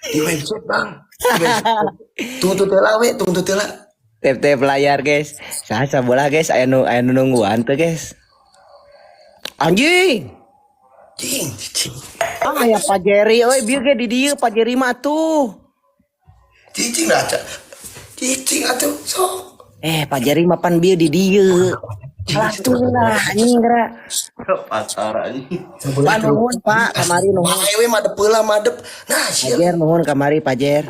Di website, Bang. Di website. Tunggu tela we, tunggu tela. Tap tap layar, guys. Saha sabolah, guys, aya nu nungguan tuh, guys. Anjing. Cing, cing. Ah, aya Pak Jerry euy, bieu ge di dieu Pak Jerry mah tuh. Cicing lah, Cak. Cicing atuh, sok. Eh, Pak Jerry mah pan bieu di dieu. Alah tuh lah anjing geura. Pasar anjing. Pak, nuhun, Pak, kamari nuhun. Bae we madep heula madep. Nah, Pak sia. Jer nuhun kamari, Pak Jer.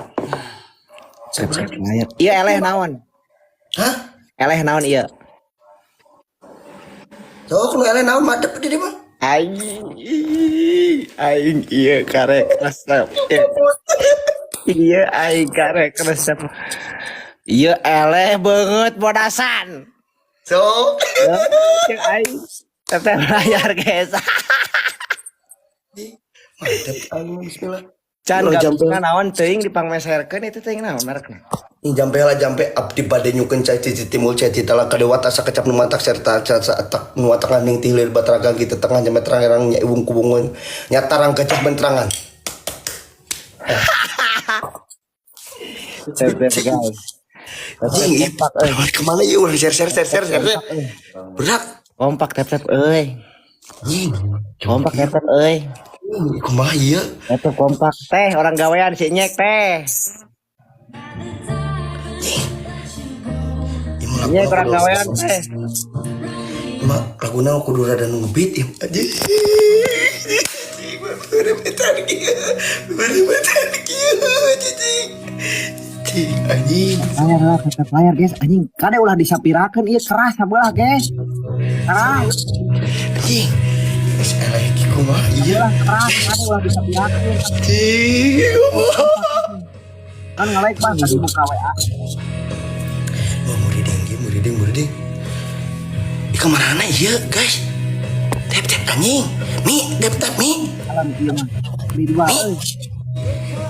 Tap tap layar. Iya eleh naon? Hah? Eleh naon ieu? Sok nu eleh naon madep di dieu mah. Aing aing ieu karek resep. Iya aing karek resep. Ieu eleh beungeut bodasan. Sok. Ya, cek aing. Tap tap layar, guys. Madep aing bismillah. Can Ulah jampe. gabungna naon teuing dipangmeserkeun itu teuing naon merekna. Ini jampe lah jampe abdi bade nyukeun cai cici timul cai citala kadewata sakecap nu matak serta serta atak nu watak ning tilir batara ganggi tetengah nyame terang nya iwung kubungun nyatarang gajah benterangan. Tap tap, guys. Tap tap Anjing, ih, kompak euy. Kemana ya urang share share share share share. Kompak euy. Berak. Kompak tap tap euy. Anjing. Kompak tap tap euy. Kumaha ieu? Tap tap kompak teh orang gawean si nyek teh. Ieu mah Nyek laguna orang kudu gawean teh. Mah laguna kudu rada nu ngebeat ya. Anjing. Berebetan kieu. Berebetan kieu cicing. Cicing anjing. Layar lah, tap tap layar, guys, anjing. Kade ulah disapirakeun ieu keras sabelah, guys. Keras. Anjing. Geus eleh ki kumaha ieu? Sabelah keras, kade ulah disapirakeun. Cicing kumaha? Kan nge-like, Bang, tadi buka WA. Wah, muriding ieu muriding muriding. Ih, kamarana ieu, guys? Tap tap anjing. Mi, tap tap mi. Alam ieu mah. Beli dua Mi. euy.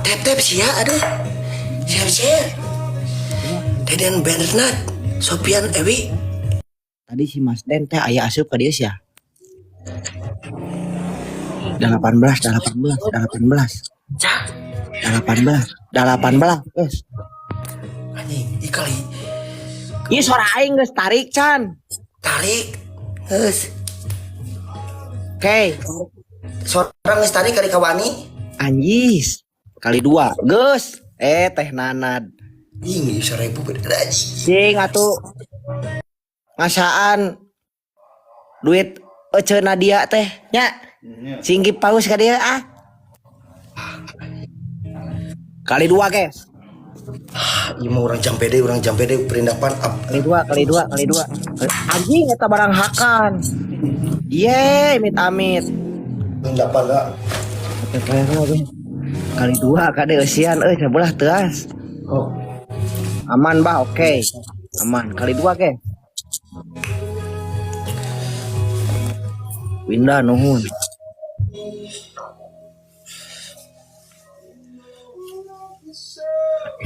Tap tap sia aduh. Siap siap. Deden Bernard, Sopian Ewi. Tadi si Mas Den teh aya asup ka dieu sia. 18 18 18 Cak. 18 18, guys. Anjing, ih kali Ieu suara aing geus tarik can. Tarik. Geus. Oke. Suara geus tarik kali kawani. Anjis. Kali dua. Geus. Eh, teh Nanad. Ih, 1000 beda anjing. Cing atuh. Ngasaan duit Ece Nadia teh nya. Singgi paus ka dia ah. Kali dua, guys. Ieu mah urang jampe deui, urang jampe deui perindapan up. Kali dua, kali dua, kali dua. Anjing eta barang hakan. Ye, amit amit. Perindapan lah. Kali dua kade eusian euy sabelah teas. Oh. Aman, Bah, oke. Aman. Kali dua, guys. Winda nuhun.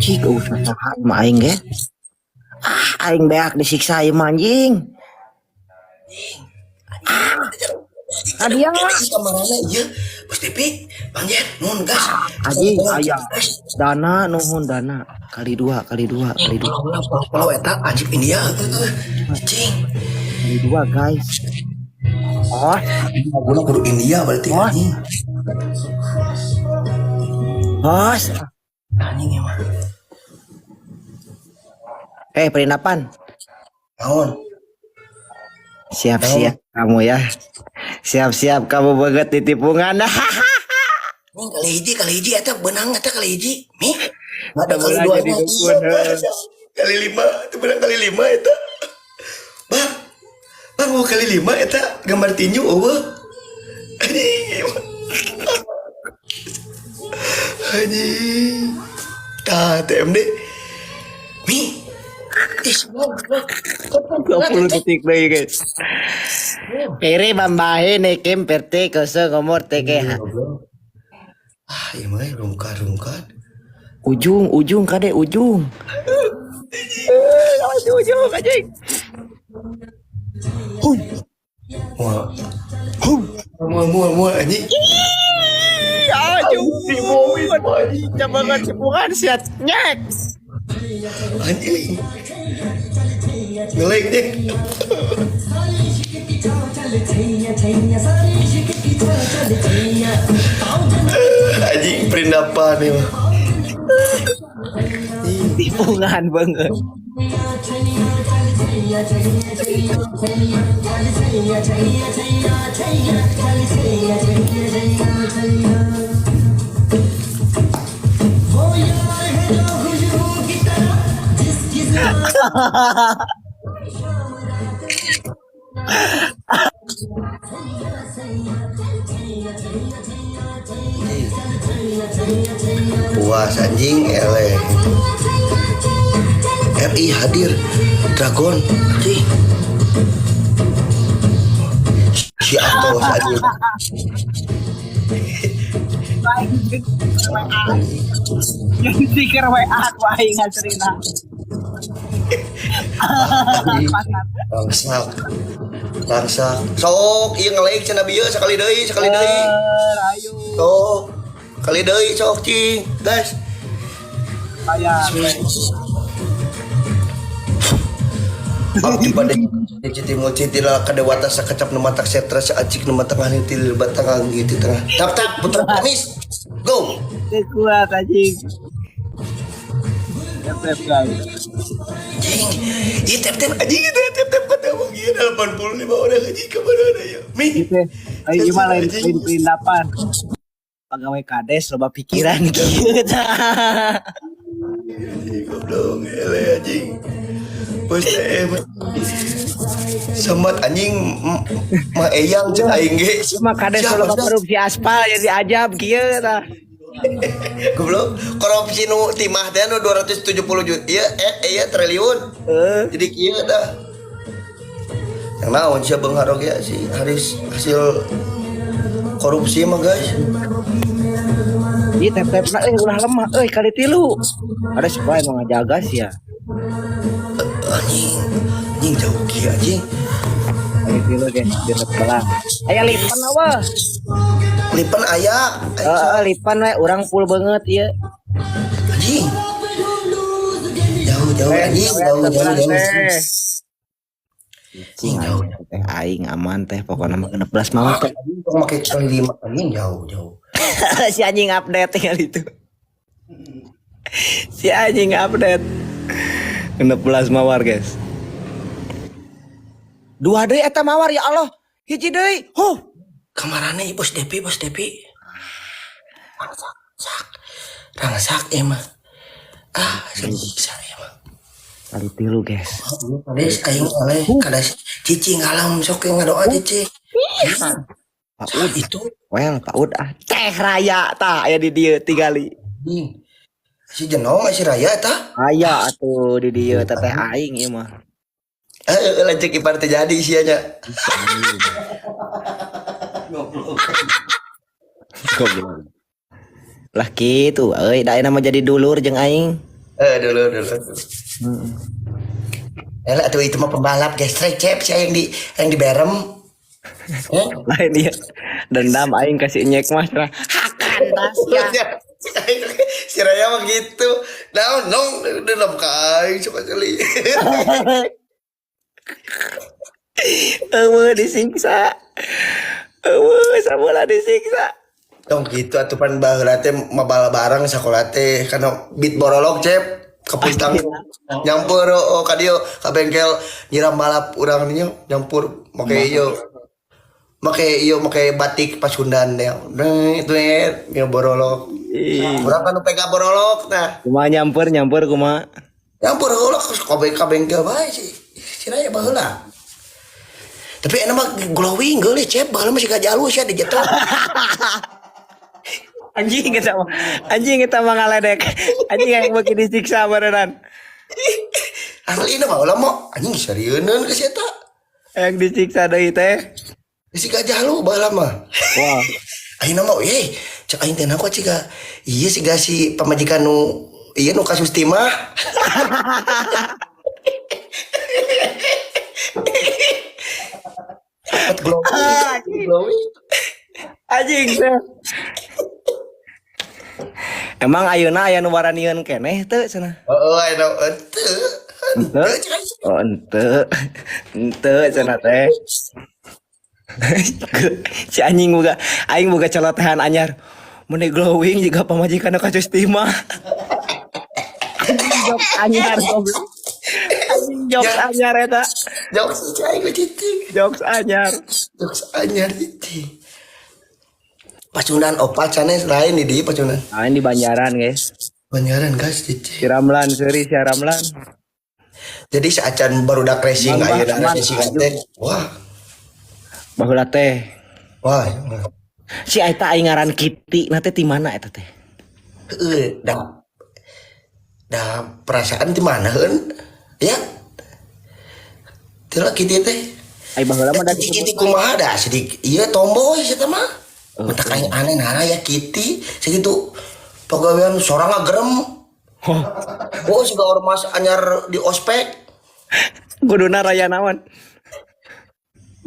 Cik usah sahat mah aing ge. Ah, aing beak disiksa ieu mah anjing. Ah. Hadiah. Kamarana ieu? Bos TV, Bang Jet, nuhun gas. Anjing aya. Dana nuhun dana. Kali dua, kali dua, kali dua. Pulau pulau eta anjing India heueuh. Cing. Kali dua, guys. Oh, Laguna kudu India berarti Oh. anjing. Bos. Anjing emang. Eh, perindapan. Naon? Siap-siap kamu ya. Siap-siap kamu banget ditipungan. Nih kali hiji eta benang eta kali hiji. Mi. Ada kali Beunang dua jadi dukun, heuh. Kali lima, itu benang kali lima eta. Bang. Bang mau kali lima eta gambar tinju eueuh. Anjing. Anjing. Tah TMD. Mi. Ih, bang, bang. 20 detik lagi, guys. Pere bambahe nekem perte kosong ngomor TKH. Ah, iya mah rungkad rungkad. Ujung, ujung kade ujung. Eh, ujung anjing. Wah. Hum. Mual mual mual anjing. Dibomit mah anjing. Coba cipungan sia nyek. Anjing. Ngelag deh. Anjing perindapan nih mah. Tipungan banget. Puas anjing eleh. RI hadir Dragon anjing. Si Atos anjing. Yang stiker WA aku aing ngacerina. Rangsak. Rangsak. Sok ieu nge-like cenah bieu sekali deui, sekali deui. Ayo. Sok. Kali deui sok cing, guys. Saya. Abdi pada Citi mulci tila kadewata sakecap nu matak setra saacik nu matak ngaling til batang anggi di tengah. Tap tap putra Kamis. Go. Kuat anjing. Tap tap guys. Anjing. Ieu tap tap anjing itu tap tap kata abang ieu 85 orang anjing ka mana ya. Mi. Gitu. Ayo ieu mah lain lain perindapan. Pegawai kades loba pikiran kieu tah. Anjing goblok ele anjing. Bos teh Samat anjing mah eyang jeung aing ge. Ieu mah kades Siapa, loba Bos? korupsi aspal jadi ajab kieu tah. Goblok, korupsi nu timah teh nu 270 juta. Ieu ieu triliun. Heeh. Jadi kieu dah. Yang naon sia beunghar oge si Haris hasil korupsi mah guys. Ieu tap tap euy ulah lemah euy kali tilu. Ada siapa yang mau ngajaga sih ya? Anjing. Anjing jauh kieu anjing. Kali tilu guys di sebelah. Aya lipan apa? Lipen aya. Heeh, lipan we urang full banget ieu. Anjing. Jauh jauh anjing, jauh jauh jauh. Anjing jauh. Teh aing aman teh pokoknya mah 16 mawar teh. Anjing tong make kali lima anjing jauh jauh. Si anjing update tinggal itu. Si anjing update. 16 mawar guys. Dua deui eta mawar ya Allah. Hiji deui. Huh. Kamarana ieu Bos Depi, Bos Depi. Rangsak, sak. Rangsak ieu mah. Ah, siksa ieu mah. Kali tilu guys. Kades aing oleh kades cicing alam sok yang ngadoa cicing. Pak Ud Itu Well, Pak Ud ah. Teh raya tah aya di dieu tigali. anjing. Si jenong si Raya tah. Aya atuh di dieu teteh aing ieu mah. Eh lanjut ipar teh jadi sia nya. Goblok. Lah kitu euy, da ayeuna mah jadi dulur jeung aing. Eh dulu dulu. Eh lah atuh itu mah pembalap guys, recep sih yang di berem. Eh? Lain dia. Dendam aing kasih nyek mah cenah. Hakan tas ya. Si Raya mah gitu. Naon nong dendam ka aing sok asli. Eueuh disiksa. Eueuh sabola disiksa. Tong gitu atuh pan baheula teh mabala bareng sakola teh kana beat borolog cep kepuntang nyampur oh ka dieu ka bengkel nyiram balap urang nya nyampur make ieu make batik Pasundan teh itu ieu borolog urang kan nu pega borolog nah Kumaha nyampur nyampur kumaha? nyampur heula ka bengkel bae si si Raya baheula tapi enak mah glowing geulis cep baheula masih gajalus ya dijetok. Anjing eta mah. Anjing eta mah ngaledek. Anjing yang beuki disiksa beneran. Asli mah ulah mah anjing serieuneun ke si eta. Yang disiksa deui teh. Si gajah lu baheula mah. Wah. Ayeuna mah eh cek aing teh naon ciga. Ieu siga si pamajikan nu ieu nu kasus timah. Dapat glowing. Glowing. Anjing teh. Emang ayeuna aya nu waranieun keneh teu cenah? Heeh, aya teu. Henteu? Oh, henteu. Henteu cenah teh. Si anjing boga aing boga celotehan anyar. Mun glowing juga pamajikan kacus timah. Anjing jokes anyar goblok. Anjing jokes anyar eta. Jokes aing ku cicing. Jokes anyar. Jokes anyar cicing. Pasundan opat sanes lain di dieu Pasundan. Lain di Banjaran, guys. Banjaran guys cicing. Si Ramlan, seuri si Ramlan. Jadi saacan barudak racing Aman, ayeuna aman. Racing teh. Wah, Baheula teh. Wah. Si eta aing ngaran Kitty na teh ti mana eta teh? Heeh, dah. Dah perasaan di mana heun? Ya. Teu Kitty teh. Ai baheula mah da Kitty Kitty kumaha dah sedikit. Iya tomboy eta mah. Mentak aing aneh nah ya Kitty segitu pegawaian sorang ngagerem. Oh, Oh, siga ormas anyar di ospek. Kuduna raya naon?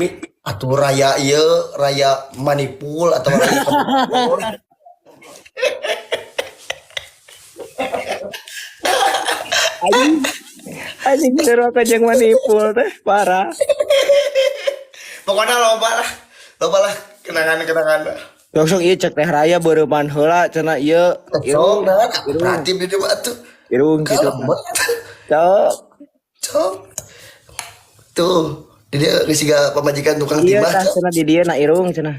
Mi, atuh raya ieu raya manipul atau raya kebun. Anjing. Anjing seru ka jeung manipul teh parah. Pokoknya loba lah. Loba lah kenangan-kenangan. Sok sok ieu cek teh raya beureuman heula cenah ieu Sok irung nah, berarti di mah atuh. Irung kitu. Kalem. Cok. Cok. Tuh, di dia geus siga pamajikan tukang Iya timah. tah Cok. cenah di dieu na irung cenah.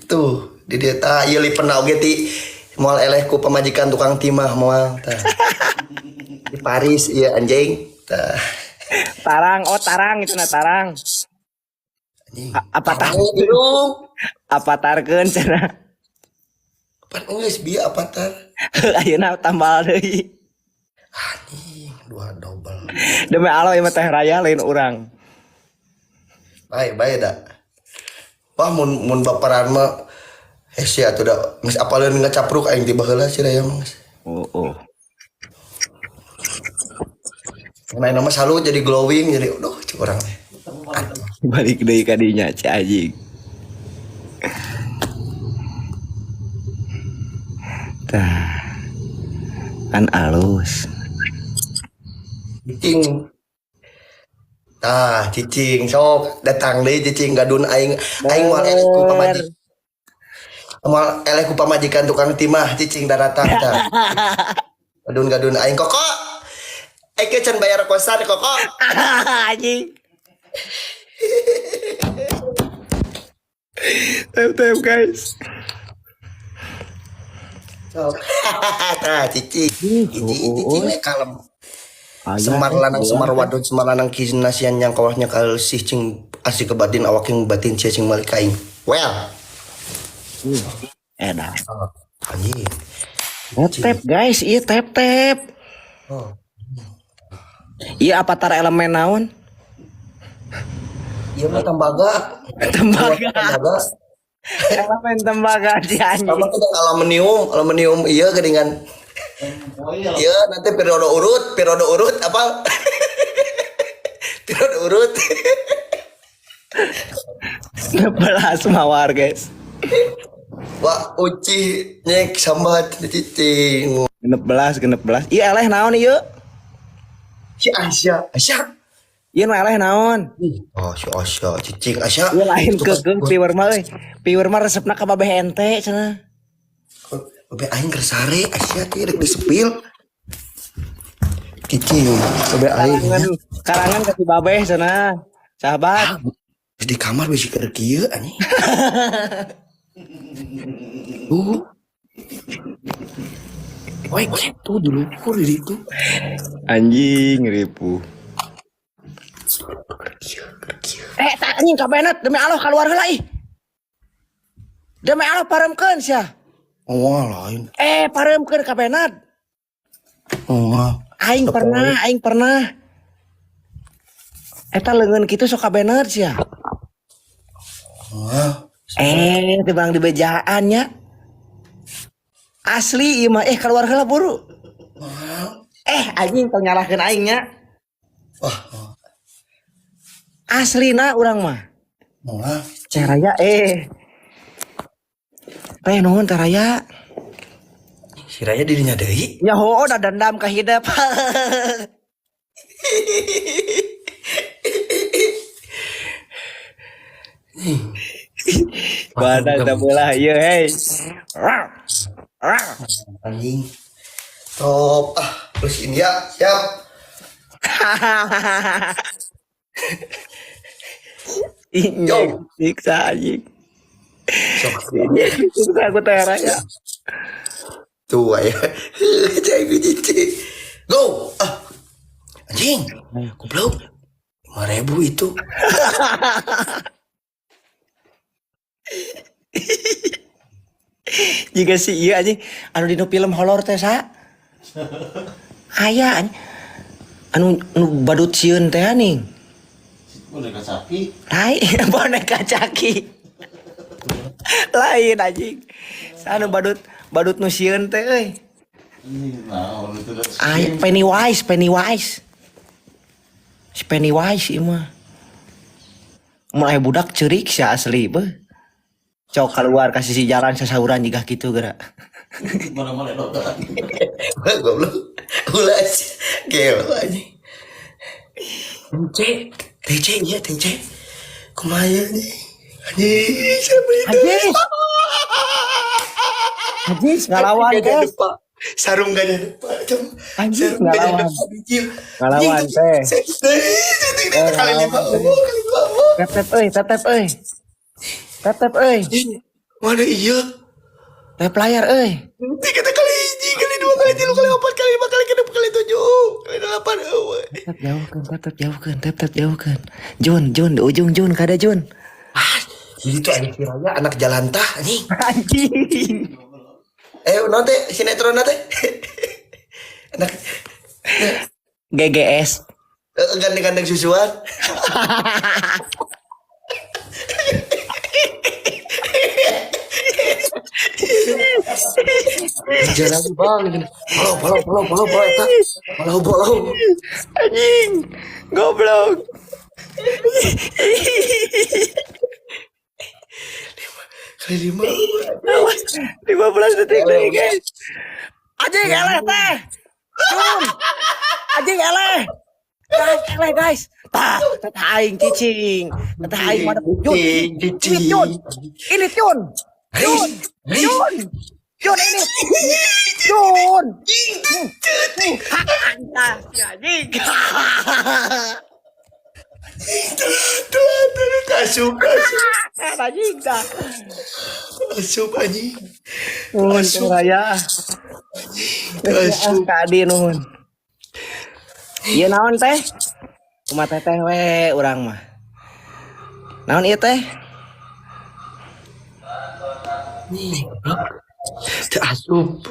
Tuh, di dia tah ieu lipenna oge ti moal eleh ku pamajikan tukang timah moal tah. Di Paris ieu anjing. Tah. Tarang, oh tarang itu na tarang. Anjing. Apa tah? Tarang irung. Avatarkeun cenah. Pan geus bieu avatar. Ayeuna tambal deui. Anjing, dua double. Demi Allah ieu mah teh raya lain urang. Bae bae da. Wah mun mun baparan mah hese atuh da geus apaleun ngacapruk aing ti baheula si raya mah geus. Oh, oh. Nah, nama selalu jadi glowing jadi aduh cik urang teh. Balik deui ka dinya ci anjing. Tah. Kan alus. Cicing. Tah, cicing sok datang deui cicing gadun aing aing moal eleh ku pamajikan. Moal eleh ku pamajikan tukang timah cicing daratang tah. Gadun-gadun aing koko. Aing can bayar kosan koko. Anjing. Tap tap guys. Sok. Tah cicing. Cicing cicing we kalem. Semar lanang semar wadon semar lanang kinasian yang kawahnya kalsih cing asih kebatin awaking batin cia cing malik aing. Well. Edan. Anjing. Tap tap guys, iya tap tap. Oh. Iya avatar elemen naon? Iya mah tembaga. Tembaga. Tembaga. Elemen tembaga si anjing. Sama kita aluminium, aluminium iya geuningan. Iya nanti periode urut apa? Periode urut. 11 mawar guys. Wah, uci nyek sambat cicing. 16, 16. Iya eleh naon ieu? Si Asya, Asya. Ieu nu eleh naon? Oh, si Asya, cicing Asya. Ieu lain Itu kan keukeuh piwer mah euy. Piwer mah resepna ka babeh ente cenah. Babeh aing keur sare, Asya teh rek disepil. Cicing, babeh aing. Karangan, karangan ka si babeh cenah. Sahabat. Ah, di kamar bisi keur kieu anjing. Woi, gitu dulu luhur di ditu. Anjing ripuh. Eh, tak anjing kabenet demi Allah keluar heula ih. Demi Allah paremkeun sia. Oh, lain. Eh, paremkeun kabenet. Oh, Aing pernah, aing pernah. Eta leungeun kitu sok kabenet sia. Oh. Eh, teu bang di bejaan nya. Asli ieu mah eh keluar heula buru. Eh, anjing tong nyalahkeun aing nya. Wah, Aslina urang mah. wah. Teh Raya eh. Teh nuhun Teh Raya. Si Raya dirinya deui. Ya hoo da dendam ka hidep. Badan tak bola ieu hey. Anjing. Top ah, terus India siap. Injek siksa anjing. Sok. Injek siksa aku teh Raya. Tua ya. Cai cici. Go. Ah. Anjing. Goblok. 5.000 itu. Jika si iya anjing anu dinu film horor teh sa. Aya anjing. Anu nu badut sieun teh anjing. Boneka sapi. Lain boneka caki. Lain anjing. Anu badut badut nu sieun teh euy. Ini naon itu dah. Ay, Pennywise, Pennywise. Si Pennywise ieu mah. Mun aya budak ceurik sia asli beuh. Cok keluar ka sisi jalan sasauran jiga kitu geura. Mana mana dokter. Goblok. Ulas. Gelo anjing. TC, TC iya TC. Kumaha anjing? Anjing, siapa itu? Anjing. Anjing ngalawan Gajah teh. depa. Sarung gajah depa. Anjing, Sarung gajah ngalawan. depa bijil. Ngalawan, Anjing, teh. Kali lima, Ngalawan, teh. oh, kali lima, oh. Tep tep euy, tep tep euy. Tep tep euy. Anjing, mana iya? Tep layar euy. Tiga kali hiji, kali dua, kali tilu, kali empat, kali lima, kali genep, kali tujuh, kali delapan. Oh. Tep jauhkeun, tep tep jauhkeun, tep tep jauhkeun. Jun, Jun, di ujung Jun, kada Jun. Ah, jadi tuh anjing si Raya anak jalantah anjing. Anjing. Eh, non teh sinetron teh. Anak GGS. Gandeng-gandeng susuan. Jalan bang. Follow, follow, follow, follow, follow, eta. Follow, follow. Anjing. Goblok. Kali lima. 15 detik lagi, guys. Anjing eleh teh. Jun. Anjing eleh. Guys, eleh guys. Tah, teteh aing cicing. Teteh aing mana Jun. Cicing, cicing. Ini Jun. Ini Jun. Jun. Hei, Jun. Jun ini. Jun. Anjing. Telat, telat, asup, asup, Anjing dah. asup, anjing. Nuhun teh Raya. Asup. Ka Adi nuhun. Ieu naon teh? Kumaha teteh we urang mah. Naon ieu teh? Nih, teu asup.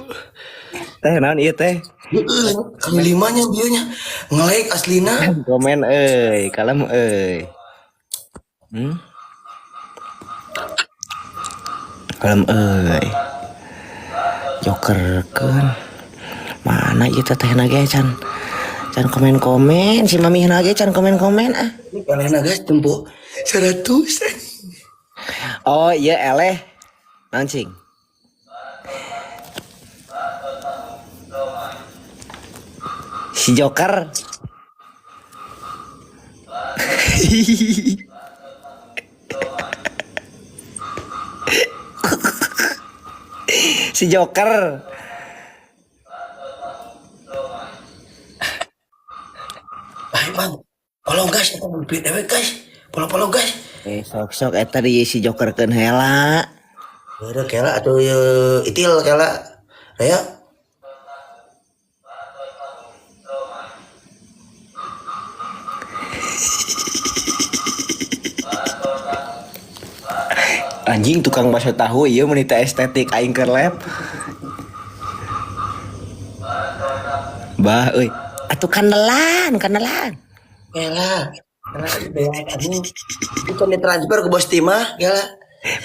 Teh naon ieu teh? Heeh, kali limanya dieu nya. Ngelek aslina. Komen euy, kalem euy. Kalem euy. Jokerkeun. Mana ieu teh tehna ge can can komen-komen si mamihna ge can komen-komen ah. Ini elehna guys tempo 100 anjing. Oh iya eleh. Naon cing? Si Joker. Si Joker. Baik bang, follow guys, eta beli dewek guys. Follow follow guys. Eh sok-sok eta di si Joker keun heula. Udah kela atuh ieu itil kela. Raya. Anjing tukang bakso tahu ieu meuni teh estetik aing keur lab. Bah euy. Atuh kanelan, kanelan. Kela. Kela beak anjing. Itu kan ditransfer ke bos timah, kela.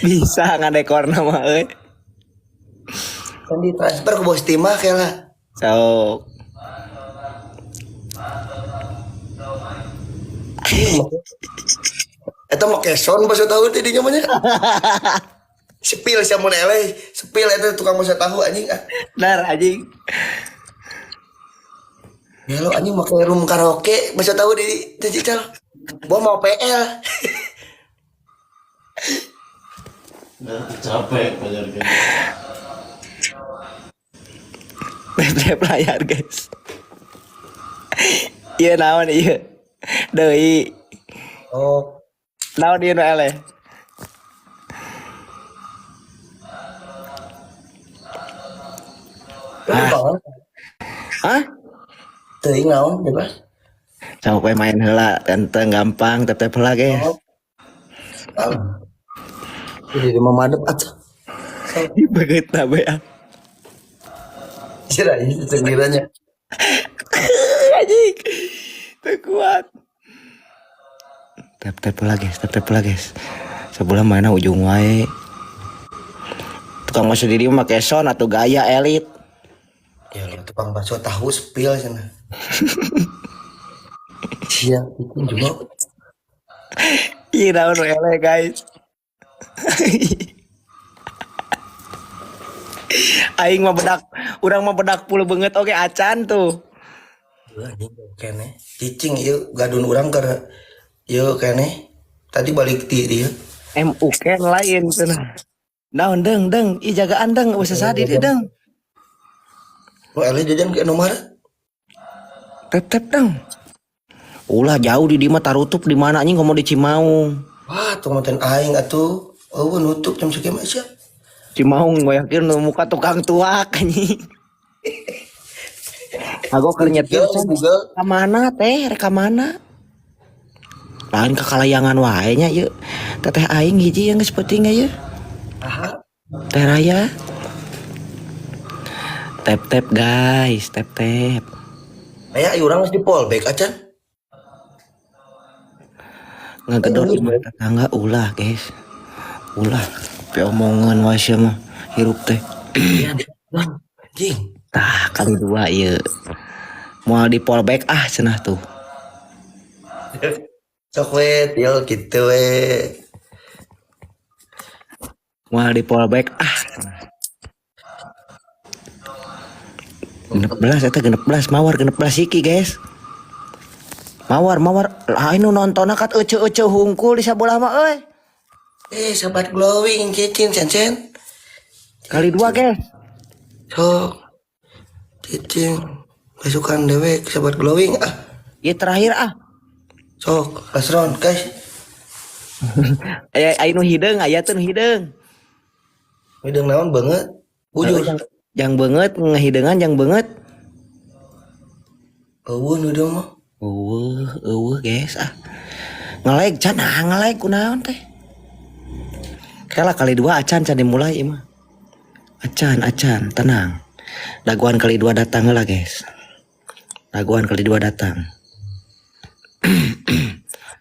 Bisa ngadekorna mah euy. Kan ditransfer ke bos timah kela. Sok. Eta make sound bakso tahu teh dinya mah nya. Spill sia mun eleh, spill eta tukang bakso tahu anjing ah. Dar anjing. Ya lo anjing make room karaoke bakso tahu di digital. Gua mau PL. Nggak capek pajar kan. Tap layar guys. Iya naon iya. Deui. Oh, Naon ieu nu eleh? lu bangun. Hah? Teuing naon bebas. Sok we main heula, tenteng gampang tap tap heula guys. Oh. Ah. Jadi memadep atuh. Begitu we ah. Kira ini cengiranya. Anjing. Teu kuat. Tap tap heula guys, tap tap heula guys. Sebelah mana ujung wae. Tukang bakso diri mah make son atau gaya elit. Ya lu tukang bakso tahu spill sana. Sia, itu juga. Iya naon nu eleh guys. Aing mah bedak, urang mah bedak puluh banget oke acan tuh. Gila, anjing kene. Cicing ieu gadun urang keur ieu kene. Tadi balik di dia. MU ken lain cenah. Naon deung deung, ih jagaan deung eueuh sasadi di deung. Nu eleh jajan ke Indomaret. Tep tep deung. Ulah jauh di mah tarutup di mana anjing komo di Cimaung. Wah, tuh mantan aing atuh. Oh, nutup jam sekian mah sia. Cimaung gue yakin nu muka tukang tuak anjing. Aku keur nyetir Google, Google. ka mana teh rek ka mana? Lain ka kalayangan wae nya ieu. Teteh aing hiji yang geus penting ieu. Aha. Teh Raya. Tap tap guys, tap tap. Aya ieu urang geus di fallback acan. Ngegedor di mata tetangga ulah guys. Ulah, pe omongan wae sia mah hirup teh. Iya, anjing. Tah kali dua ieu. Moal di fallback ah cenah tuh. Sok we, til kitu we. Moal di fallback ah. 16 eta 16 mawar 16 iki guys. Mawar mawar lain nu nontonna kat ece-ece hungkul di sabelah mah euy. Eh, sahabat glowing cicing cen-cen. Kali dua guys. Sok. Cicing. Masukan dewek sahabat glowing ah. Ya terakhir ah. Sok, last round guys. Aya aya nu hideung, aya teu nu hideung. Hideung naon banget. Bujur. Jang beungeut ngahideungan jang beungeut. Eueuh nu hideung mah. Eueuh, eueuh guys ah. Ngelag can ah ngelag kunaon teh. Kela kali dua acan can dimulai ieu mah. Acan acan tenang. Daguan kali dua datang lah guys. Daguan kali dua datang.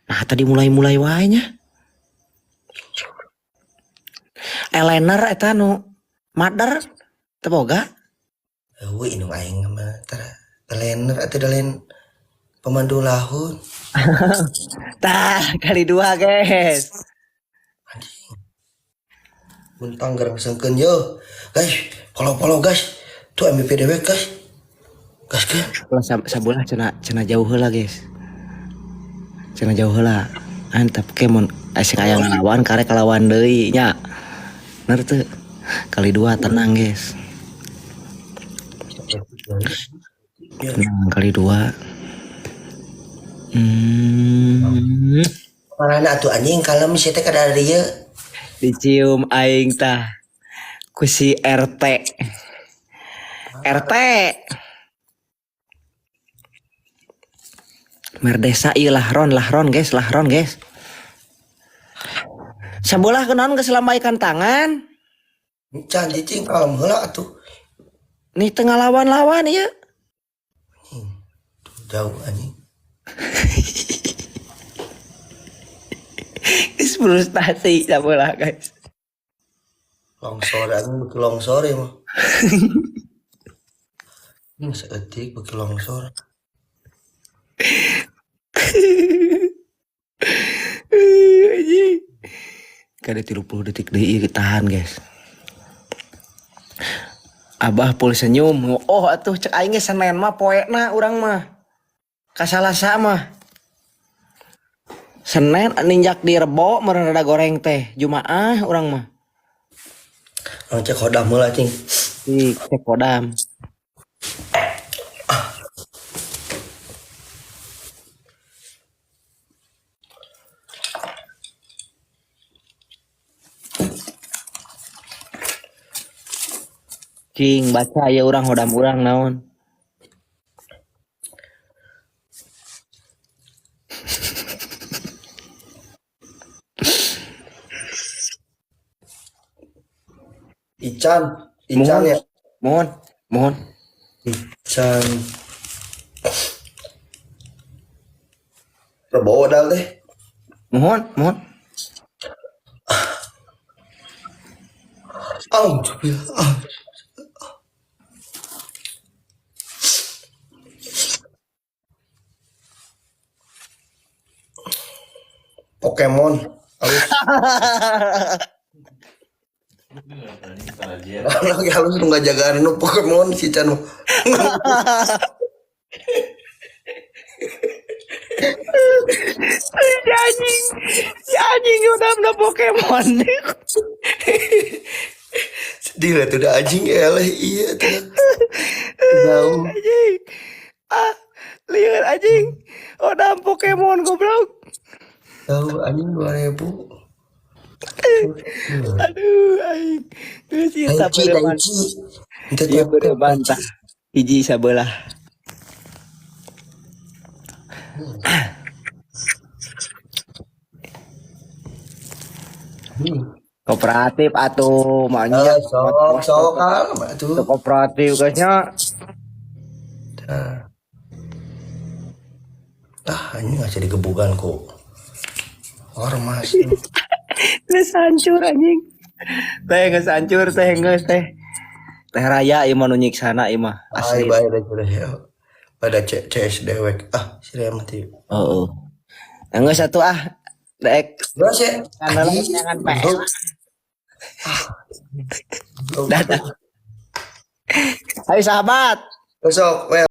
Nah tadi mulai-mulai wae nya. Eleanor eta nu mother teu boga? Eueuh indung aing mah tara Eleanor atuh da lain pemandu lahun. Tah kali dua guys. Anjing. Buntang gerang sengkeun yo. Guys, follow-follow guys. Tuh MVP dewek guys. Gas kan. Ulah sabelah cenah cenah jauh heula guys. Cenah jauh heula. Antep ke mun asik aya ngalawan karek kalawan deui nya. Bener teu? Kali dua tenang guys. Tenang kali dua. Marana atuh anjing kalem sia teh kada dieu. Dicium aing tah ku si RT. RT. Merdesa ieu lahron guys, lahron guys. Sabelah kunaon geus lambaikan tangan. Can cicing kalem heula atuh. Nih teu ngalawan-lawan ieu. Tuh, jauh anjing. Geus frustasi sabelah guys. Longsor anjing beuki longsor ya mah. Ini saeutik beuki longsor. Anjing. Kada 30 detik deui ieu tahan, guys. Abah full senyum. Oh atuh cek aing ge Senin mah poena urang mah. Ka Salasa mah. Senin ninjak di Rebo meureun rada goreng teh. Jumaah urang mah. Urang cek khodam heula cing. Di cek khodam. Cing baca ya urang khodam urang naon. Ican, Ican Mohon. ya. Mohon, mohon. Ican. Rebo dal teh. Mohon, mohon. Alhamdulillah. Ah. Pokemon. Halus. Lagi halus nu ngajagaan nu Pokemon si Chan mah. Si anjing, si anjing udah udah Pokemon. Sedih lah tuh udah anjing eleh iya tuh. Jauh. Anjing. Ah, lieur anjing. Udah Pokemon goblok. Jauh anjing 2000. Aduh, aing. Geus ieu Daichi, sabeureuman. Daichi. Ente Ieu tiap beureuman tah. Hiji sabelah. Kooperatif atuh, maunya Eh, sok sok kalem atuh. kooperatif guysnya. Nah. Ah, ini nggak jadi gebugan kok. Ormas. Geus hancur anjing. Teh geus hancur teh geus teh. Teh raya ieu mah nu nyiksana ieu mah Asli asli. bae da sudah ya. Pada C CS dewek. Ah, si Rea mati. Heeh. Nah, geus atuh ah. Dek Terus ya. Jangan Anjing. jangan PL. Goblok. Dadah. Ayo sahabat. Besok, well.